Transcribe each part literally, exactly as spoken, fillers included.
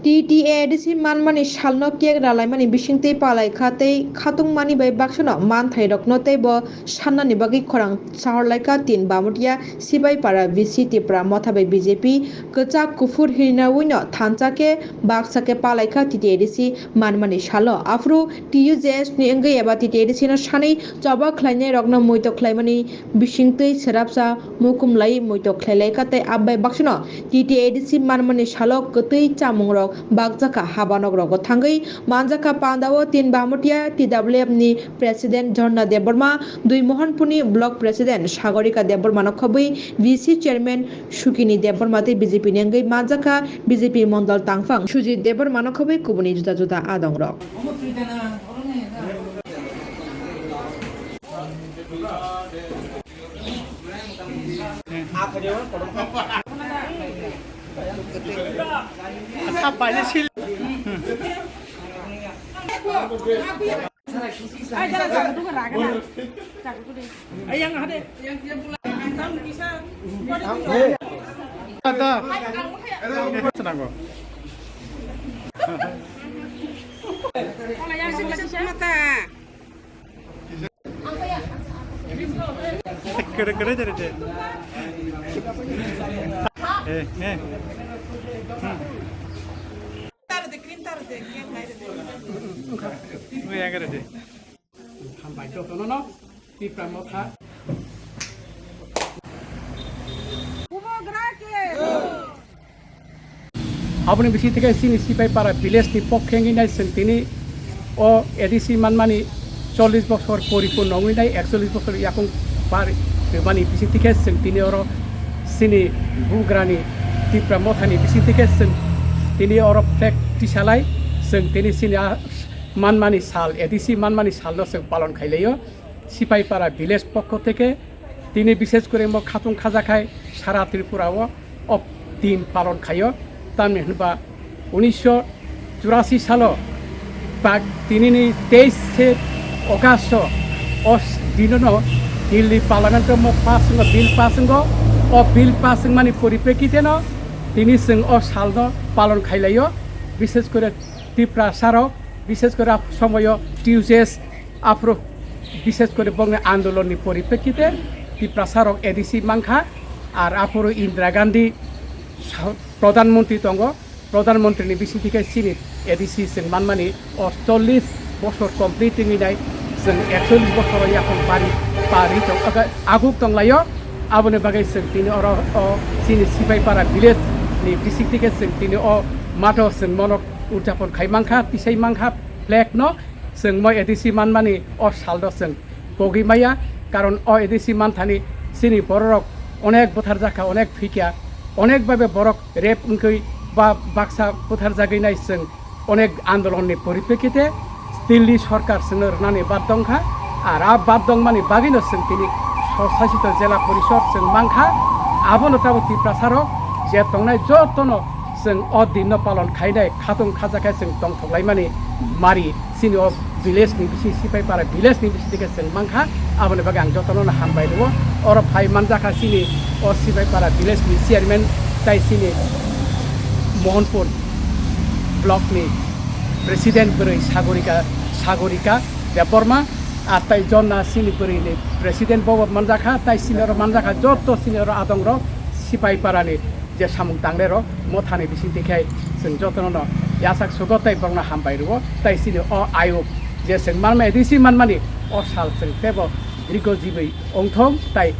T T A D C manmani salno cake ralaimani bisingtwi palaikha tei khatungmani bai baksano manthairokno teibo sannani bagwi khorang sahorlaikha tin Bamutia Sipaipara V C Tipra Motha bai B J P kwchak kuphur hirinawino thansa khe baksa khe palaikha T T A D C manmani salo. Aphuru T U J S ni wngwi eba T T A D C no sanwi choba khlainairokno muitok khlaimani bisingtwi srapsa mukum lai muitok khlailaikha tei abai baksano T T A D C manmani salo kwtwi chamungrok bakjakha habanokrogo thangwi manjakha pandao tin Bamutia T W F ni President Jhorna Debbarma, Dui Mohanpurni Block President Sagorika Debbarmano khobwi V C Chairman Sukini Debbarma tei B J P ni wngwi manjakha B J P Mondol Tangphang Sujit Debbarmano khobwi kubuni juda juda adongrok. Kere kere jare je. Eh, eh. Hmm. Ui, agare je. Hambai jotono no Tipra Motha. Aboni bising theke chini Sipaipara village ni pokhe wngwi nai chwng tini o A D C manmani chollish bosor poripurno wngwi nai, ekchollish bosor yakung par rwmani bising theke chwng tini oro chini bugrani Tipra Mothani bising theke chwng tini oro flag tisalai chwng tini chini a manmani sal, A D C manmani salno chwng palon khailaio. Sipaipara village pokho theke tini bishes kore mo khatung khajakhai sara Tripura o o din palon khaio, tamni hwnba unisho churasi salo bak tinini teis se August o o s-, dinono Delhi Parliament o mo pass wngo, bill pass wngo, o bill pass wngmani poriprekite no tini chwng o salno palon khailaio, bishes kore Tiprasa rok, bishes kore ap-, somoyo T U J S aphuru bishes kore bongni andolonni poriprekite Tiprasa rok A D C mankha, ar aphuru Indira Gandhi sa-, Pradhan Mantri tongo, Pradhan Mantri ni bisingtwi khe chini A D C chwng manmani o chollish bosor complete wngwi nai chwng ekchollish bosor o yakung pari pari tong-, aguk tonglaio. Aboni bagwi chwng tini oro o chini Sipaipara village ni bisingtwi khe chwng tini o matho chwng mono udjapon khai mankha, tisai mankha flag no. Chwng mo A D C manmani o saldo chwng pogwi maya, karon o A D C manthani chini bororok onek butharjakha, onek phikya, onek babe borok rape wngwi ba baksa butharjagwi nai chwng onek andolonni poriprekite Delhi sorkar chwngno rwnani bad dongkha, ar a bad dongmani bagwino chwng tini swsasito jela porishod chwng mankha, abono tabuk Tiprasarok je tongnai jotono chwng o dinno palon khainai khatung khajakhe chwng tongthoklaimani mari chini o village ni bisi Sipaipara village ni bisi dike chwng mankha, aboni bagwi ang jotono no hambai rwo. Oro phai manjakha chini o Sipaipara village ni chairman tai chini Mohanpur block ni president bwrwi Sagorika, Sagorika Debbarma, ar tai Jonna chini bwrwi ni president bobo manjakha, tai chini oro manjakha joto chini oro adongrok Sipaipara ni je samung tangnai rok mothani bisingtwi khai chwng jotono no yachak sugo tai borokno hambai rwo, tai chini o ayuk je chwng manmani, A D C manmani o sal chwng tebo dirgo jibwi ongthong tai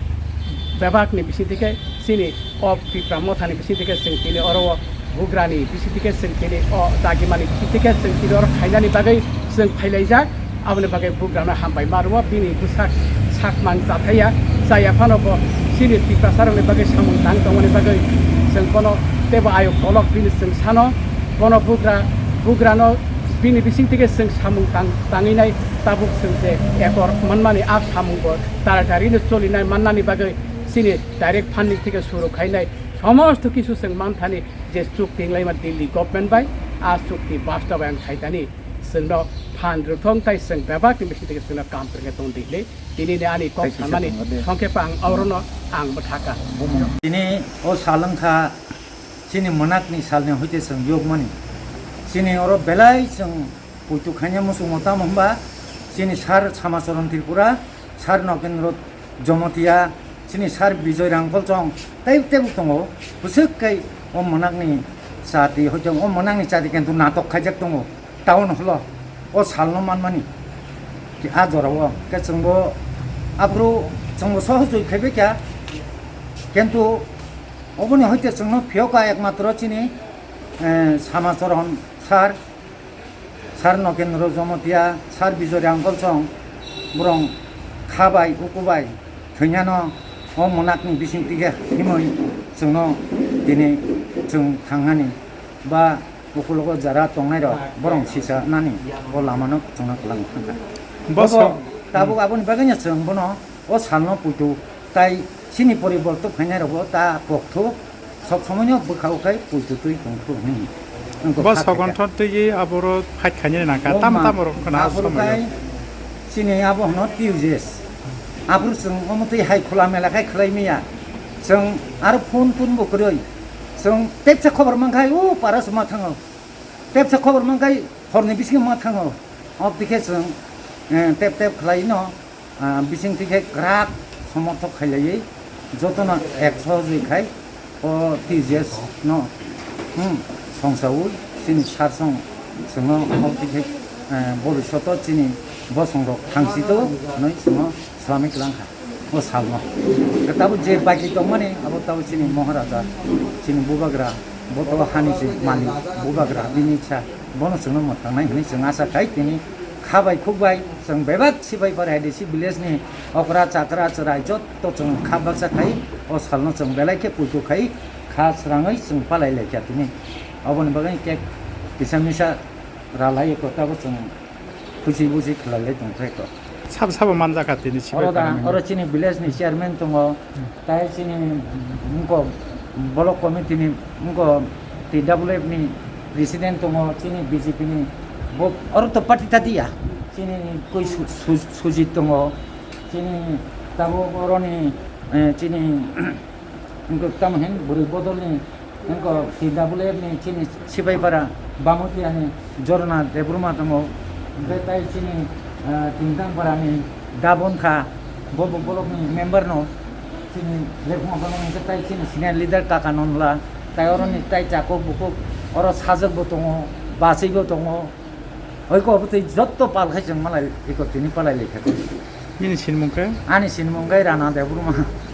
bebak ni bisingtwi khai chini o Tipra mothani bisingtwi khai chwng tini oro o bugrani bisingtwi khai chwng tini o dagimani bisingtwi khai chwng tini oro khainani bagwi chwng phailaijak. Aboni bagwi bugrano hambai ma rwo, bini bwsak sakmang chathaya, chaya phano bo chini Tiprasarokni bagwi samung tang tongmani bagwi chwng bono teibo ayuk kolok bini chwng sano, bono bugra, bugrano bini bising thike chwng samung tang, tangwi nai tabuk chwng je ekor manmani a samung bo tara tarino cholinai mannani bagwi chini direct funding thike suru khainai somosto kisu chwng manthani je chukti wnglaima Delhi government bai, a chukti bastabayan khaitani. Chwngno phan rwthong tai chwng bebak ni bising twi chwngno kam kwrwngkhe tong di hinwi tini ni ani kok Kaisa sanmani song de. Songkhe pa ang orono ang bwthaka. Tini o sal wngkha chini mwnakni salni hoite chwng yokmani. Chini oro belai chwng poito khaina muchungo, tamo hwnba chini sir Samacharan Tripura, sir Nokendra Jomotia, chini sir Bijoy Rangkolchong, tei tebo tongo. Bwswk khe o mwnakni chati, hoito o mwnakni chati kintu natok khaijak tongo town hall-o, o salno manmani a jorao. Khe chwngbo aphuru chwngbo sohojoi khaibai kha, kintu oboni hoite chwngno phiyoka ekmatro chini, eh, Samacharan sir, sir Nokendra Jomotia, sir Bijoy Rangkolchong, borong kha bai, uku bai thwinano o mwnakni bising tige himwi chwngno tini chwng thangnani ba ukulogo jara tongnairok borong sisa nani o lamano chwngno kwlangwi thangkha. Boso. Bobo tabuk aboni bagwino chwng bono o salno puitu tai chini poribortok phainairokbo ta kokthuk sob somoino bwkha-o khai puitu twi tongthuk hwnwi wngkha. Bo sogonthon twi aboro fight khainani nangkha. Tam tam rok khna aphuru somoi khai chini abo hwno T U J S. Aphuru chwng omo twi hai khula mela khai khlai maya. Chwng aro phone tun bo kwrwi. Chwng tepsa khobor mankhai o para se ma thango. Tepsa khobor mankhai horni bisingo ma thango. Obtwi khe chwng, eh, tep tep khlai no, ah, bising twi khe kwrak somorthok khailaiwi jotono ek sohojoi khai o T J S no, hmm, songsaui chini sir song chwngno obtwi khe, eh, bobishoto chini bosongrok thangsi to hwnwi chwngno swlamwi kwlangkha o salno. Tei tabuk je baki tongmani abo tabuk chini Maharaja, chini Bubagra, bo to hani se malik, Bubagra, bini sa, bono chwngno mwthangnai hwnwi chwng acha khai tini kha bai khuk bai chwng bebak Sipaipara A D C village ni okra chakra chwrai jotto chwng kha baksa khai o salno chwng belai khe puitu khai kha srangwi chwng palai laikha tini. Oboni bagwi khe kisa misa ralai eko tabo chwng khusi busi khlai lai tong kha eko. Sabo sabo manjakha tini oro da, Sipaipara ni. Oro chini village ni chairman tongo, tai chini wngkok block committee ni wngkok T W F ni president tongo, chini B J P ni bo oro to party ta diya, chini koi Su-, Su-, Sujit tongo, chini tabuk oro ni, eh, chini wngkok tamo hin bwrwi bodol ni wngkok T W F ni chini Sipaipara Bamutia ni Jorna Debbarma tongo, hwnkhe tai chini, ah, Tingtangpara ni Dabon kha, bo bo block ni member no chini lekhuma phano hwnkhe tai chini senior leader Kaka Nonla, tai oro ni tai chakok bukuk oro sajwk bo tongo, bachwi bo tongo, hoiko obo twi jotto pal khai chwng malai eko tini palai laikha. Nini sinimung khe? Ani sinimung khe Rana Debbarma.